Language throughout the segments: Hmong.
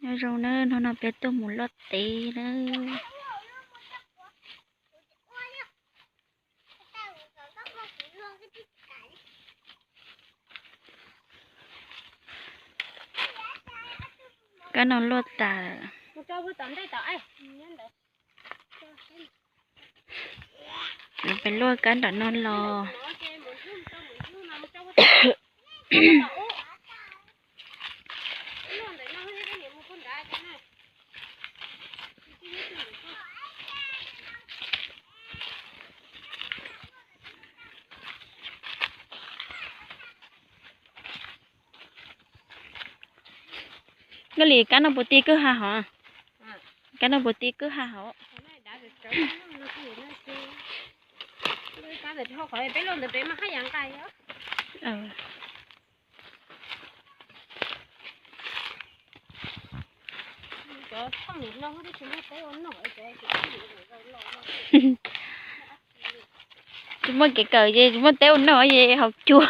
Nyob zoo nawb, hnub no peb tuaj mus luaj teb nawb. Kab no luaj tas lawm. Peb luaj kab nram no los. Koj li kab no puas ti kwj ha hov? Kab no puas ti kwj ha hov? Tsis muaj kev kawm ces tsis muaj teb ua noj ces haus cua.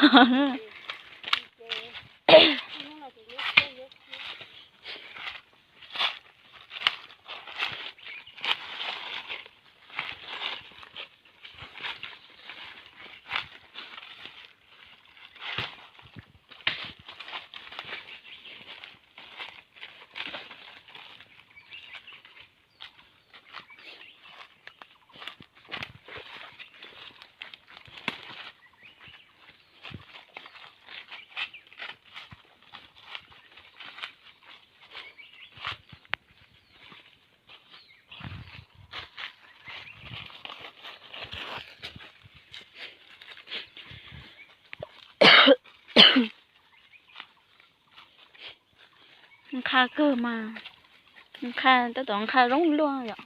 Nqha kawg mas, nqha tab tom nqha zoo luaj yom.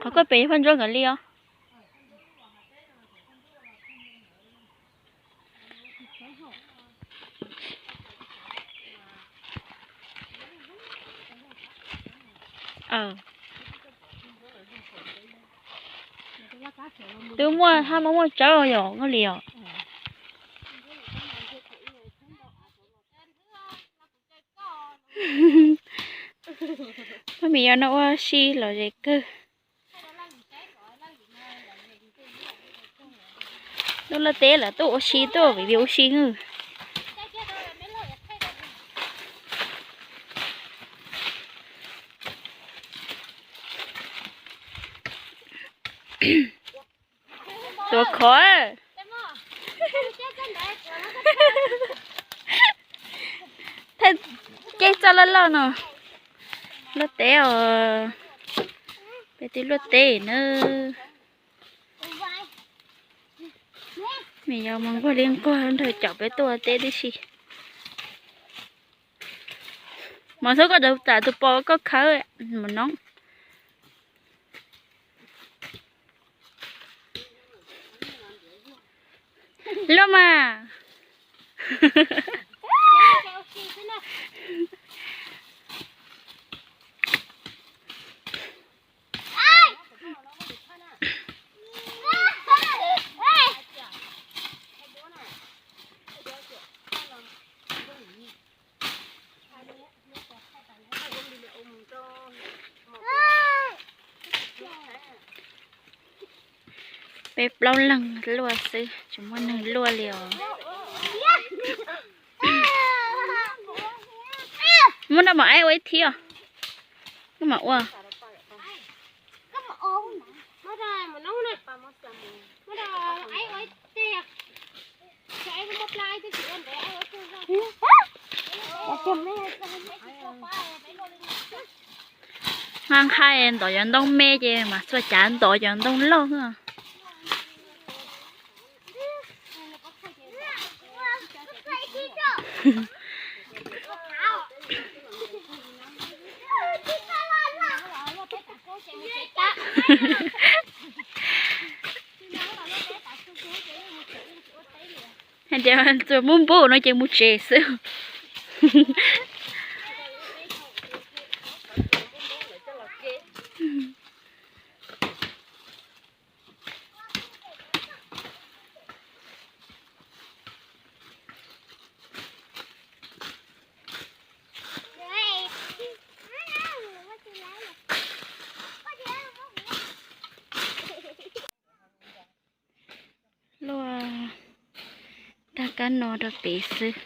Qhov koj pem yog Phaj Ntsuab nkawd li os. Twb muaj hab muaj muaj tsawb yom, koj li os. Pab me yog no ua si los ze kawg. Lub laj teb lawv tuaj ua si tuaj vim ua si. Tuav khov. Thaj ceg txoj loj loj no. Luaj teb os. Peb twb luaj teb na. Me yog mus nquag li nquag nrog caum peb tuaj teb tib si. Mos xub koj dawv tam tus pos koj khawb mus no. Luaj mas. Peb plaub leeg luaj xwb, tsis muaj neeg luaj li os. Muab noj mam aib ua ib thib os. Noj mam ua. Nqa nqhaij ntov cov ntoo me ces mas txhua cav ntov cov ntoo loj xwb. Hais tias txuas muab npub no ces mus tsev xwb. Luaj tag kab no rau pem xwb.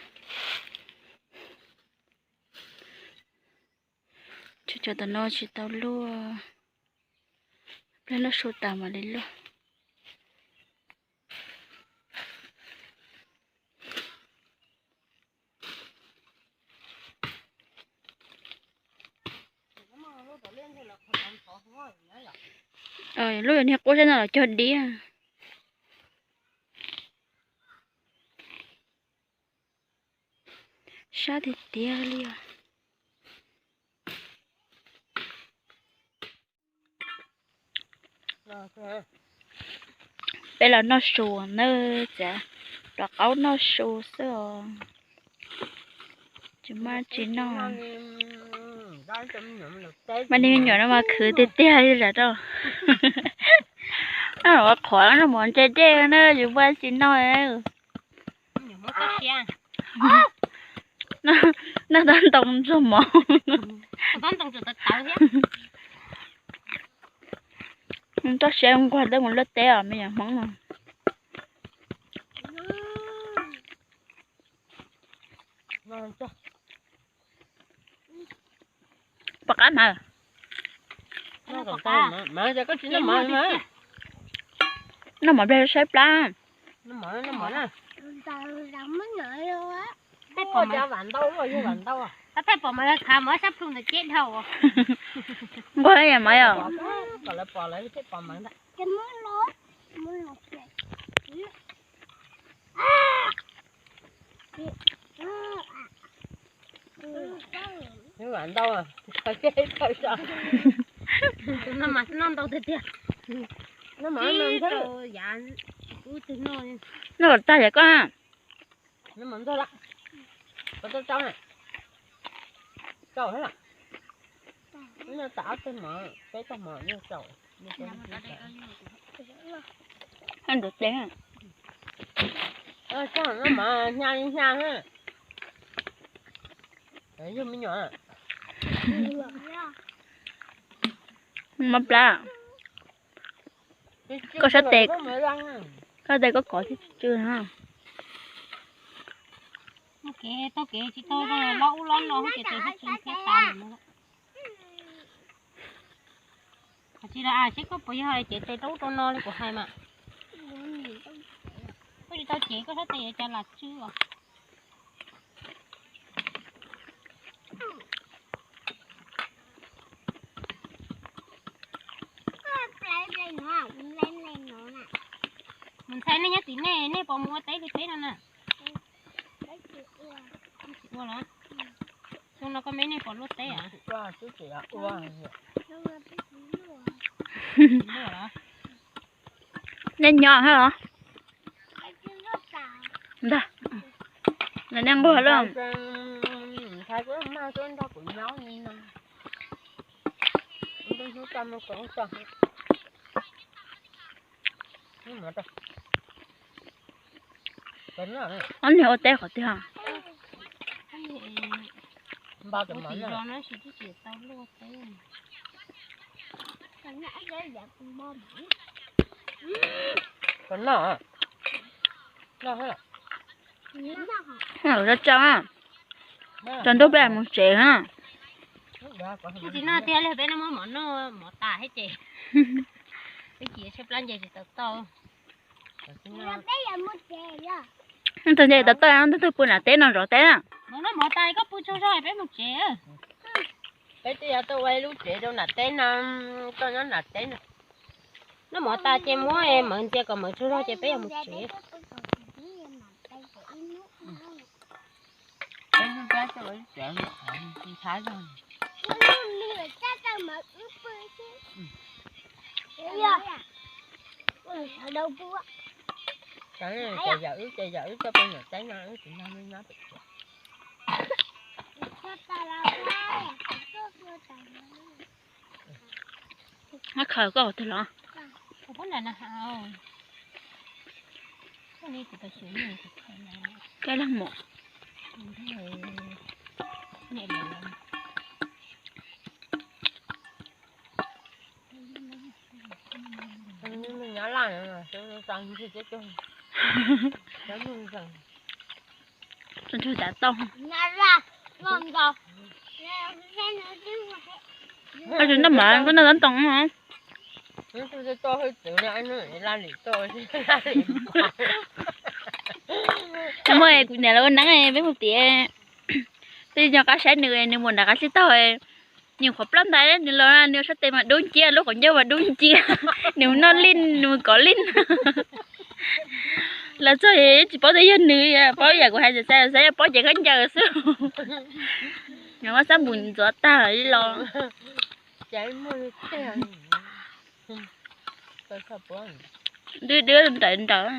Tsuas cov tom no tsis tau luaj, plag noj su tas mam li luaj. Lub niag qub sab no los cog diab. Sab tiag tiag li os. Peb los noj su nawb, txiav rov qaub noj su xwb os. Tsis muaj tsis noj. Mas niag me nyuam no mas khwv tiag tiag li lawm rau. Noj ua qhuav no mov ntse dej na, tsis muaj tsis noj. Noj tau ntoo ntxuag mov. Toj siab nquag teb mus luaj teb os me nyuam Hmoob no. Pom qab mas. Noj mov ple saib plab. Nquag yam mas yom. Noj kom tag yam koj. Noj tas ob teg mov, peb tog mov, noj tsaus. Noj ntawd tes. Noj mov hnya li hnya ha. Yug me nyuam. Mov plab. Koj sab tes, koj tes koj kov tsw na. Mus kev taug kev tsis tau los ub los no ces tes thiaj tsw thiab tas lawm no. Tsis los a, seb koj puas yog hais tias tes rau ub rau no li kuv hais mas. Koj tsis tau cev koj sab tes yuav cas lam tsw os. Mus ntxhais nej nyob tim nej, nej puas mus ua teb li peb no na? Tsis ua los? Xyoo no koj me nej puas luaj teb a? Nej nyob hab los? Ntag, nej nquag lawm. Ob niag ua teb qhov twg? Tso tso, tso ntuj peb mus tsev na. Tsis noj tiag li, peb noj mov noj mov tas thiab ces peb cia tshaib plab nce tsis tau toj. Tag nce tau toj, ntawd twb pw nram teb no zov teb na. Mov noj mov tas koj pw tsaug zog peb mus tsev. Peb twb yuav tuaj ua ib lub tsev rau nram teb no, koj nyob nram teb no. Noj mov tas ces muab mov ntxias kom mov tsaug zog ces peb yuav mus tsev. Ces yog wb, ces yog wb coj peb nyuam teeb no wb tsis noj, nyob pem tsev. Nyob khaws koj twg los? Koj leej mom. Nyob laj, ntswg tav toj. Noj mas koj noj tov ntoo. Muaj kuv niam lawv ua neeb, peb mus tias, peb nco qab saib nws, nws mus nram qab xib taug, nws qhuav ploj ntais, nws los nws sab tes mas dub nciab, lub qhov ncauj mas dub nciab, nws mus noj lij, nws mus kov lij. Los txog tsis paub tias yog nws, paub yam kuv hais, xav xav yog paub ces khaub ncaws xwb. Nws muab xab npum ntxuav tag li los. Dub dub nrawm nrawm.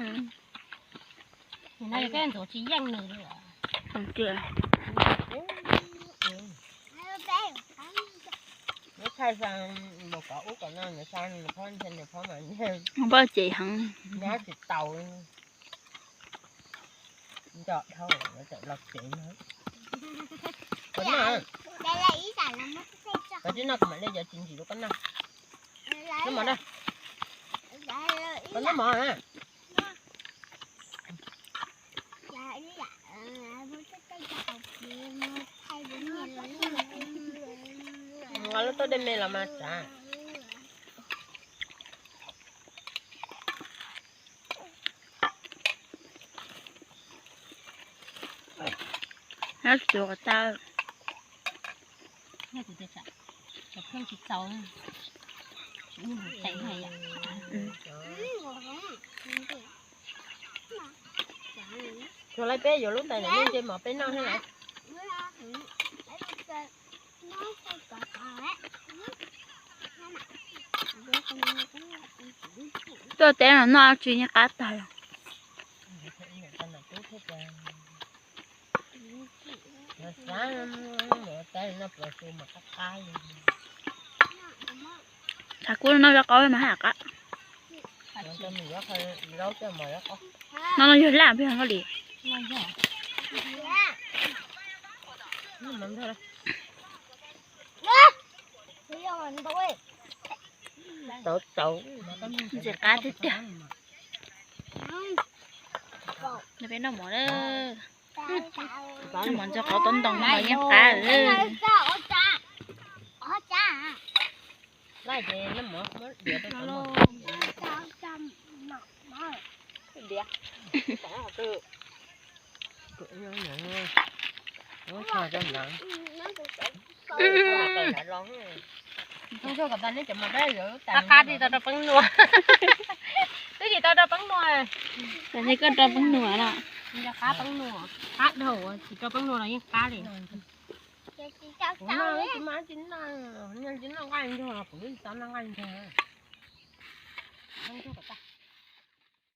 Npaj ces heev. Nyob tsis tau. Nco dhau lawv txawm los tsev no. Koj noj, koj tsis noj kuv mam li cov tsis ntsim rau koj noj. Noj mov na. Koj noj mov na. Nqa lub tau dej me los mas tsav. Nyob tsis tau. Tsuas lawv peb yuav lub ntais ntawm nej ntsej mov peb noj thiab lawm. Tuaj teb no noj tsis yeej qab tag. Thav kub no noj zaub qaub mas haj qab. No no yog laj peb hov li. Txaus txaus. Ntxim qab tiag tiag. Peb noj mov na. Noj mov ntxuag qaub tau ntoo no yeej qab. Qab qab tsis tau rau peeb nua. Tam sim koj rau peeb nua no. Qab peeb nua, qab dhau tsis rau peeb nua los yeej qab li.